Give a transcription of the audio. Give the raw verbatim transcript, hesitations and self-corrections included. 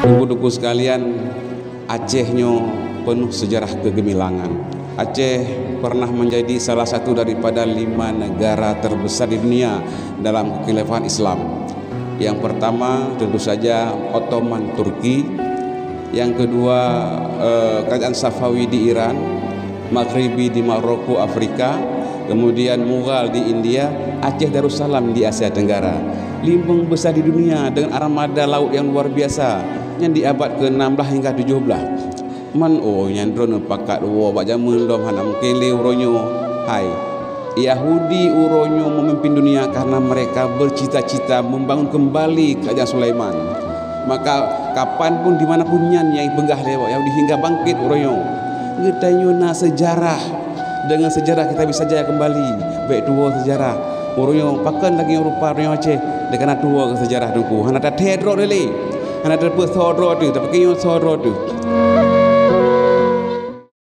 Teungku-teungku sekalian, Aceh nyoe penuh sejarah kegemilangan. Aceh pernah menjadi salah satu daripada lima negara terbesar di dunia dalam kekhilafahan Islam. Yang pertama tentu saja Ottoman Turki, yang kedua, eh, Kerajaan Safawi di Iran, Maghribi di Maroko, Afrika, kemudian Mughal di India, Aceh Darussalam di Asia Tenggara. Limong besar di dunia dengan armada laut yang luar biasa, nyan di abad keenam belas hingga tujuh belas. Man, oh, nyan droeneuh pakat woe bak jameun lom, hana mungken lé uroe nyoe. Hai, Yahudi uroe nyoe memimpin dunia karena mereka bercita-cita membangun kembali Kerajaan Sulaiman. Maka, kapan pun, di mana pun nyan nyang peugah lé Yahudi hingga bangkit uroe nyoe. Geutanyoe na sejarah. Dengan sejarah kita bisa jaya kembali. Bèk tuwoe sejarah. Uroe nyoe pakon lagèe rupa uroe nyoe Aceh. Dikana tuwoe keu sejarah Teungku. Hana tathèe droe lé. Hana tapeusoe droe teuh, tapi nyoe soe droe teuh.